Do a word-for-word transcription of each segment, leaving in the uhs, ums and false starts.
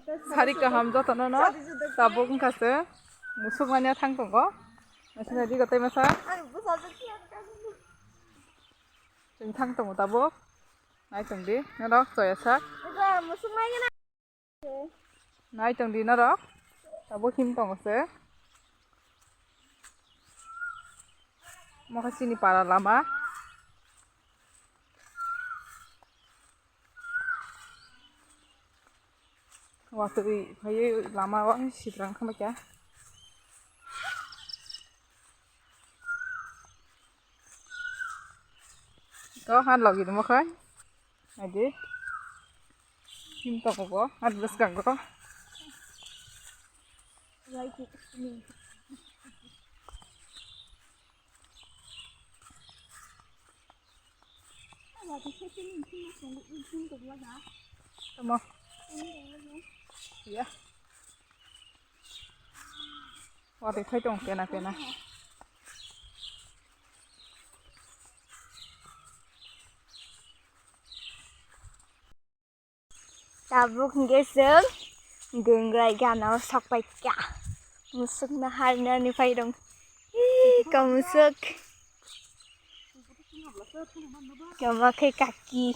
Sari kaham jotono no tabuk wngkha se musuk manya thang tongo. Naisina di gotai masa. Chwng thang tongo tabuk. Nai tong di norok choya sak. Nai tong di norok. Tabuk him tongo se. Mokhe chini para lama. Watwi phaiwi lama o sitrang khama kya. Ko han logi dimo khai. Adi. Him tongo bo, han bwskango. Tamo. Ya. Watwi phai tong pena pena. Tabuk hingke chwng gungrai gana o sok pai kha. Musuk no harinani phai rong. Ih, ko musuk. Kama khe kaki.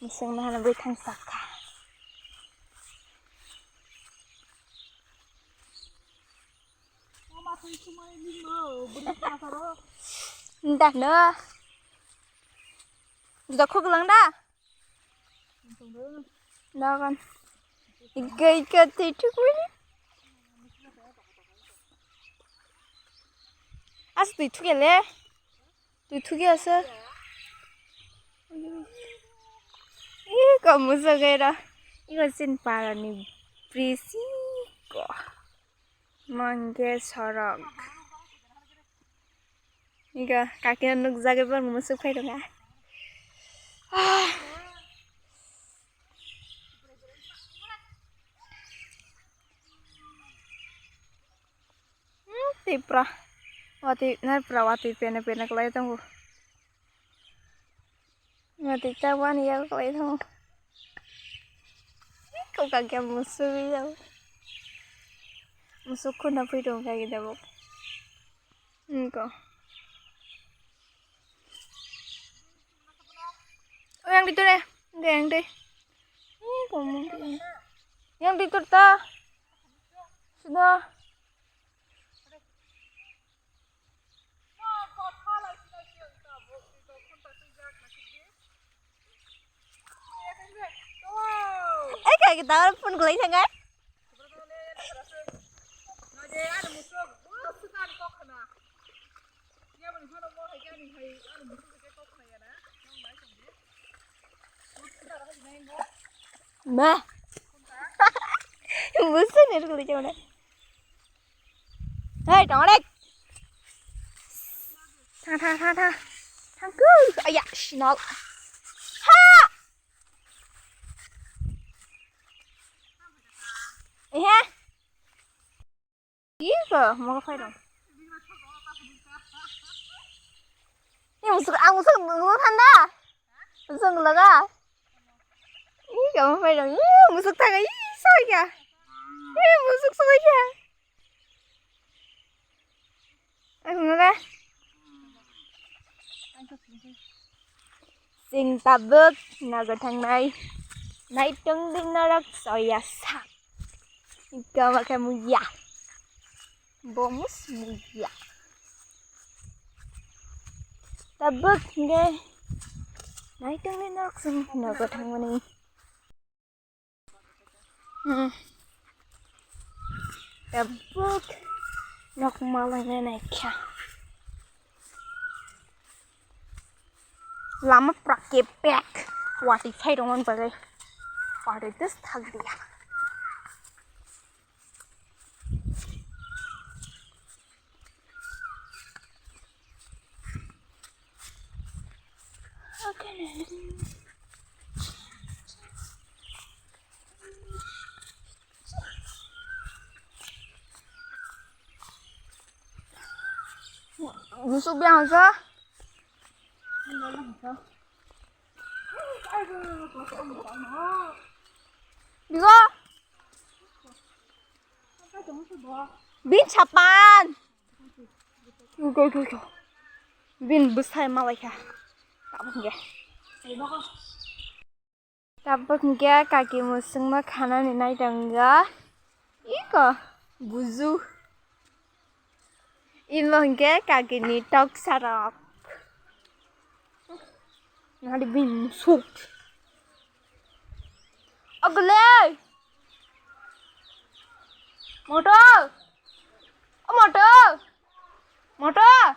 Musuk no hana bai thang sak kha. Nda no. Juda khuk lang da. Dagan. Iga iga tei thuk mini. As tui thuk ele. Tui thuk ya sa. Ih, kamu sa gaira. Iga sin para ni brisi ko. Mangke sorok. Iga kakina nukjagwi bo musuk phai rwkha. Ah. Hmm, tipra. Wati, narpra wati pene pene kwlai tongo. Mati chaban ya kwlai thang. Ko ka kya musuk ya. Musuk khuna pui dong ka gida bo. Ko. Yang di tu deh. Yang di. Yang di tu ta. Sudah. Ai, kaya kita pun gulai sangat. Ma. Busu ni gulai sangat. Hei, tong rek. Thang, thang, thang, thang. Thang ku. Aya, sinal. Ha! Ehe. Ih, ko, mau phai dong. Ini musuk, ah, musuk, musuk thanda. Musuk laga. Ih, kamu phai dong. Ih, musuk thanga. Ih, soi kya? Ih, musuk soi kya? Ang nara. Sing tabuk naga thangnai. Nai tong din narak soya sak. Ika maka muya. Bomus muya. Tabuk nge. Nai tong din narak sing naga thangmani. Hmm. Tabuk nok malai nai nai kha. Lama prak kepek. Wati phai rong bagwi. Wati tes thak dia. Busuk biang sa. Bigo. Bin sapan. Go, go, go. Bin bwsai malaikha. Tabuk hwnkhe. Tabuk hwnkhe kaki musungno khanani naitongo. Iko buju. Imo hwnkhe kakini toksarok. Nari bin suk. Ogole. Motor. O motor. Motor.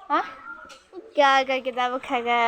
Ha? Ga, ga, ga, ga, ga.